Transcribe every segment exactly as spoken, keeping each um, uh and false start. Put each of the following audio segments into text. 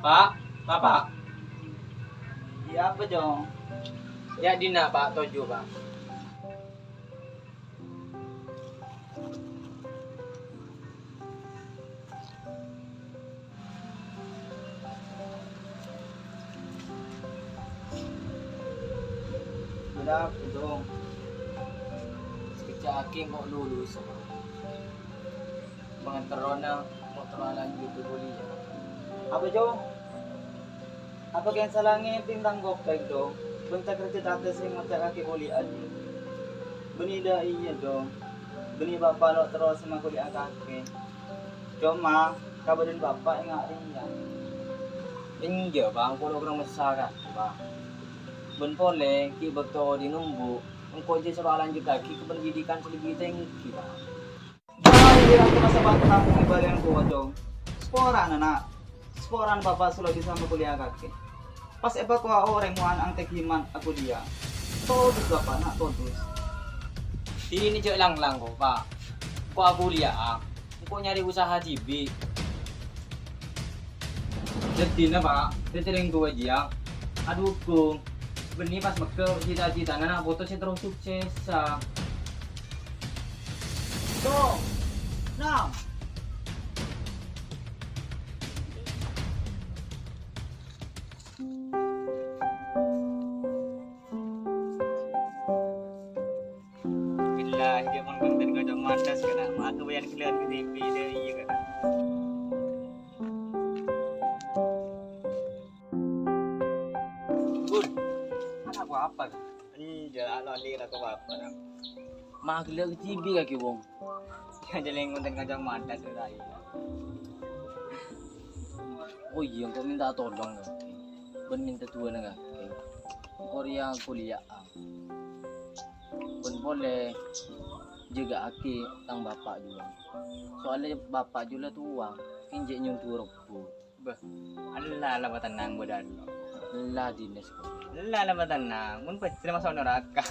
Pa', Bapa'. Iyâ, apa, Jong? Yâ, dinna', Pa', toju', Pa'. Bâdâ apa, Jong? Sakejjhâ' aghi' engko' lulus, Pa'. Pangaterrona engko' terro alanjut kuliah. Apa, Jong? Apa kèng sala ngèdhing tang kopèng, Jong? Bân ca-kerja tadâ' sè ngoca' kakè kuliah, Jong. Bânnè dâ' iyâ, Jong. Bânnè Bapa' lo' terro sè makuliah kakè. Coma, kabâdâ'ân Bapa' enga' rèya. Enjâ', Pa', engko' lo' kèra massa kakè, Pa'. Bân polè, ghi' bâkto odi' nembu', engko' jhâ' soro alanjuttaghi ka pendidikan sè lebbi tèngghi, Pa'. Bâli rèya masa bâkto kampong è bâliyân kowa, Jong. Saporana, Na'. Saporana Bapa' sè lo' bisa makuliah kakè. Pas èpakowa orèng mo'an angtè ghiman akuliah. Todus, Bapa', Na', todus. Dinèng jhâ' lang-lang, ko', Pa'. Ko' akuliah, a. Engko' nyarè usaha dhibi'. Dhâddhina, Pa', dhâddhi rèng towa jiyâ adhukung. Bânnè pas mèghâ cita-citana na' poto sè terro suksessa. Song, nam. Billahi, dia mon konten kocok madas kena maka bayar kalian ke T V deh, iya kan? Bun, kan aku apa? Enjâ', lo' andi' aku apa, nang? Mah gellâ' ke T V kake wong. Ya, jadi konten kocok madas kena, iya. Oh iya, engko' minta tolong, kake. Bân minta du'ana, kake. Engko' rèya kuliah, a. Bân polè jâgâ'aghi tang bapa' jhuwa. Soalnya bapa' jhuwa la towa, kèng jhâ' nyo'on du'a robbhu. Bâh, ella la patennang bâdâ lo. Ella dinna' sakola. Ella la patennang, mon pajhâr maso' naraka.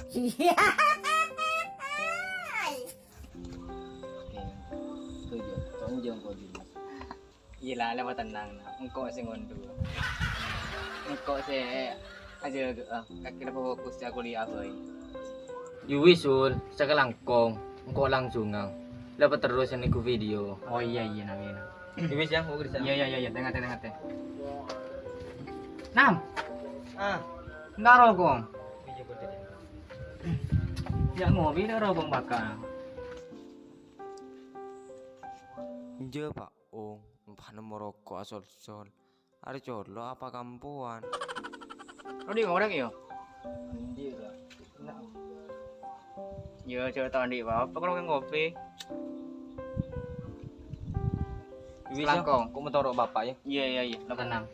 Oke, setuju. Tonjong kok dinna'. Iyâ la, la patennang, na'. Engko' sè ngonḍhu. Engko' sè ajâgâ'â, kakè la fokus ka kuliah bhâi. Yowis, Sul, sakalangkong, engko' langsunga. La paterros nèko video. Oh, iyâ, iyâ, nang, iyâ, nang. Yowis, ya, engko' kerja. Iyâ, iyâ, iyâ, iyâ, tè-ngatè, tè-ngatè. Nam. Ah. Enggak rokok. Iyâ, betul. Ya, ngopi, la rokok bakal. Enjâ', Pak. Ong, empa' nemmo roko' asol-sol. Arè colo' apa kampowan? Odi ngorek, yo? Endi, Kak? Yo, coba tau endi, Pak. Apa kalau ngopi? Wis, yo. Selangkong. Kok mau toro' Bapak, ya? Iya, iya, iya. Lo tenang.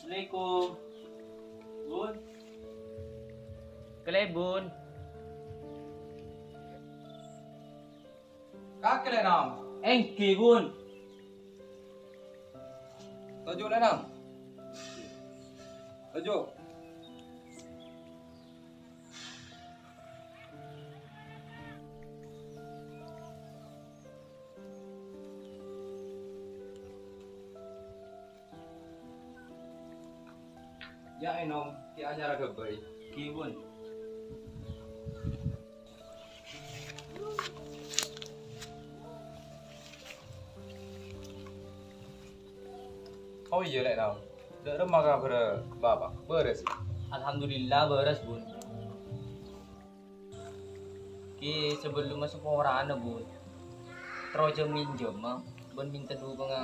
Assalamualaikum. Bun. Kale, Bun. Kakè, Lè', Nam. Èngghi, Bun. Toju', Lè', Nam. Toju'. Ya, ènom, kè anyar aghâbây. Ghi, Bun. Oh iyâ, Lè', Nam. Dâ' remma kabhârrâ Bapa'? Bârâs? Alhamdulillah, bârâs, Bun. Kè sabellunna saporana, Bun. Terro jhâ' minjhâmma bân mènta dukungnga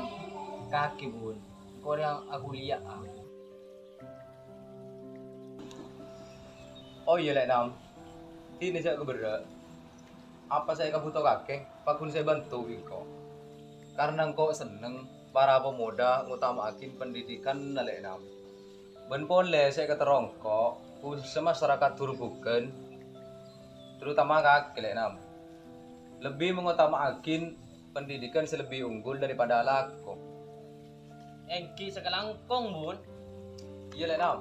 kakè, Bun. Engko' rèya akuliya'a. Oh iyâ, Lè', Nam. Dinah jhâ' kabhârrâ. Apa sè èkabhuto kakè, pagghun sè èbhânto bi' engko'. Karna engko' senneng para pemuda ngotama'aghi pendidikanna, Lè', Nam. Bân polè sè èkaterro engko', khususnya masyarakat Ghurubugân, terutama kakè, Lè' Nam. Lebbi mengotama'aghi pendidikan sè lebbi unggul daripada alako. Èngghi sakalangkong, Bun. Iyâ, Lè' Nam.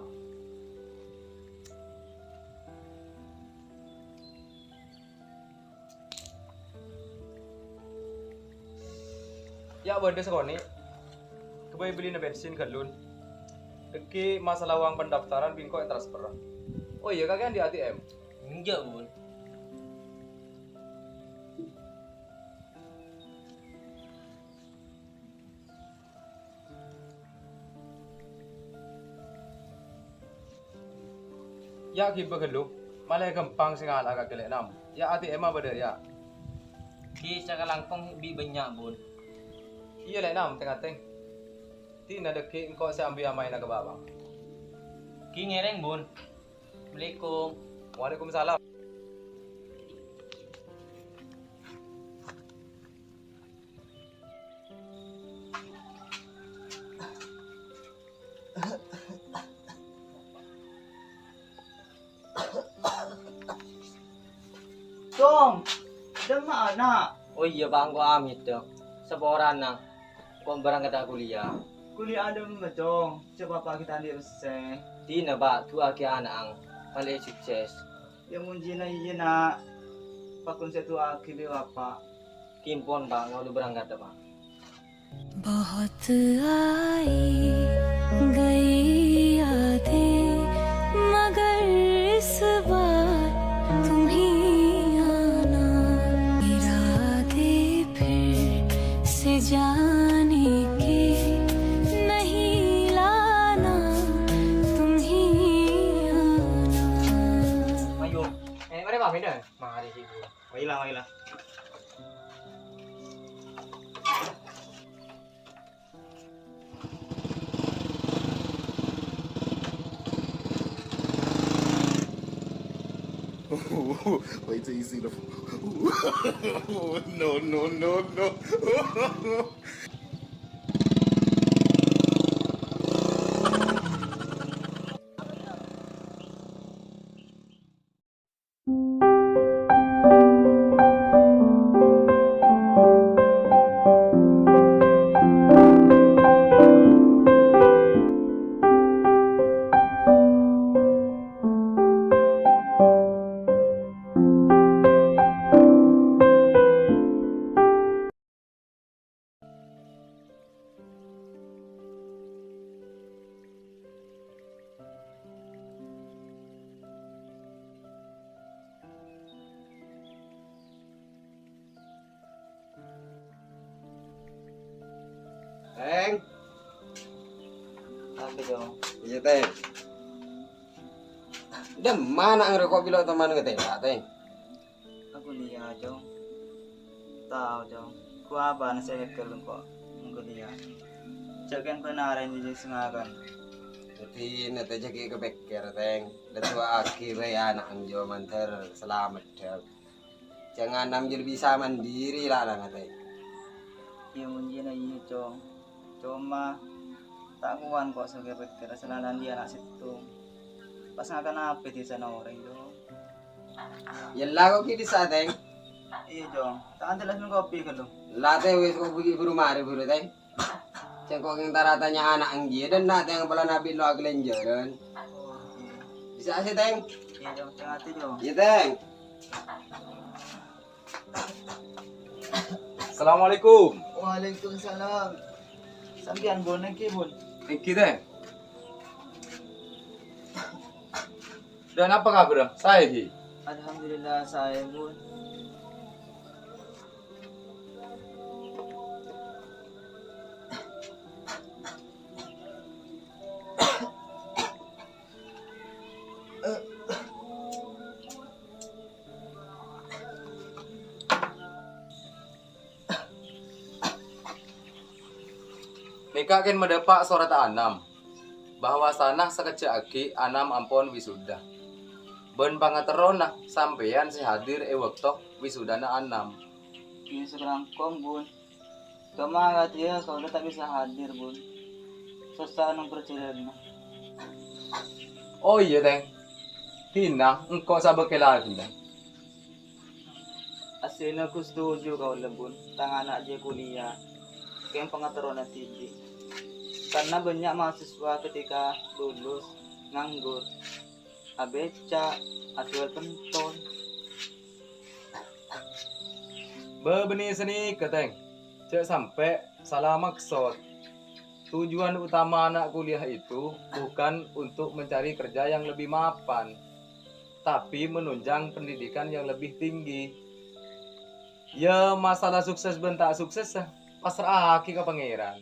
Yâ, bâdâ sakonè'. Kabây bellina bensin ghâllu. Dhâggi' masalah uang pendaftaran bi' engko' ètransfer. Oh iyâ, kakè andi' A T M? Enjâ', Bun. Yâ, ghibâ ghâllu. Malè ghâmpang sè ngala'a kakè, Lè' Nam. Yâ, A T M-a bâdâ, yâ. Ghi' sakalangkong bi' bânnya', Bun. Iyâ, Lè' Nam, tèng-atèng. Dinah dhâggi' engko' sè ambi'â maèna ka bâbâng. Ghi' ngèrèng, Bun. Assalamualaikum. Waalaikumsalam. Cong, dâ' emma ana'? Oh iyâ, Bâng, engko' amèt, Cong. Saporana, engko' berangkat ka kuliah. Kuliah dâ' emma, Cong? Jhâ' bapa' ghi' ta' andi' pèssè. Dinah, Bâ', du'aaghi ana'na, malè sukses. Yâ, mon jiyâ iyâ, Na'. Pagghun sè du'aaghi bi' bapa'. Ghi' empon, Bâ', kaulâ berangkat, Bâ'. बहुत आई गई यादें, मगर इस बार तुम ही आना। इरादे फिर से जाने के नहीं लाना, तुम ही आना। Ayo, eh, mari, Bâ', pindah. Mari, Ibu. Wailah, wailah. Wait till you see the. No, no, no, no. Teng. Apa, Cong? Iyâ, Teng. Dâ' emma ana' ngarokok bilâ teman ngatela, Teng? Aku liya, Cong. Tao, Cong. Ku apa ana' sè èkèl engko' engko' liya. Jhâ' kèng bân arèn jhâ' sè ngakan. Dhâddhi, nètè jhâ' ghi' kapèkkèr, Teng. Dâ' du'aaghi bhâi ana'na jiyâ mandhâr salamet, Teng. Jhâ' nganam jhâ' bisa mandiri la nang atè. Iyâ, mon jiyâ na iyâ, Cong. Coma, ta' kowan ko' sè kapèkkèr salanan andi' ana' sèttong. Pas ngakan apè dhisana orèng, Cong. Yella ko' ghi' dissa, Teng. Iyâ, Cong. Ta' antel es kopi ghâllu. La, Teng, wis ko' buru mari buru, Teng. Sèngko' kèng tara tanya ana' anggiyâ, dâ' na' tèng polana bi' lo akalènjhârân. Bisa sè, Teng? Iyâ, Cong. Teng-atè, Cong. Iyâ, Teng. Assalamualaikum. Waalaikumsalam. Sampèyan, Bun, èngghi, Bun? Èngghi, Teng. Dâ' napa kabhârrâ? Saè, ghi? Alhamdulillah, saè, Bun. Nèka kèng madhâpa' sorat Anam, bahwasana sakejjhâ' aghi' Anam ampon wisuda. Bân pangaterrona sampèyan sè hadir è bâkto wisudana Anam. Iyâ, sakalangkong, Bun. Coma kadhiyâ kaulâ ta' bisa hadir, Bun. Sossa neng parjhâlânanna. Oh iyâ, Teng. Dina engko' sabâkèla dina. Sèna ghun setuju kaulâ, Bun, tang ana' jiyâ kuliah, kèng pangaterrona dhibi'. Karena banyak mahasiswa ketika lulus, nganggur, abèca, ajuwâl pentol. Bâbâna sanèka, Tèng. Jhâ' sampè' sala maksod. Tujuan utama ana' kuliah itu bukan untuk mencari kerja yang lebih mapan, tapi menunjang pendidikan yang lebih tinggi. Ya, masalah sukses bân ta' sukses, pasra'aghi ka Pangèran.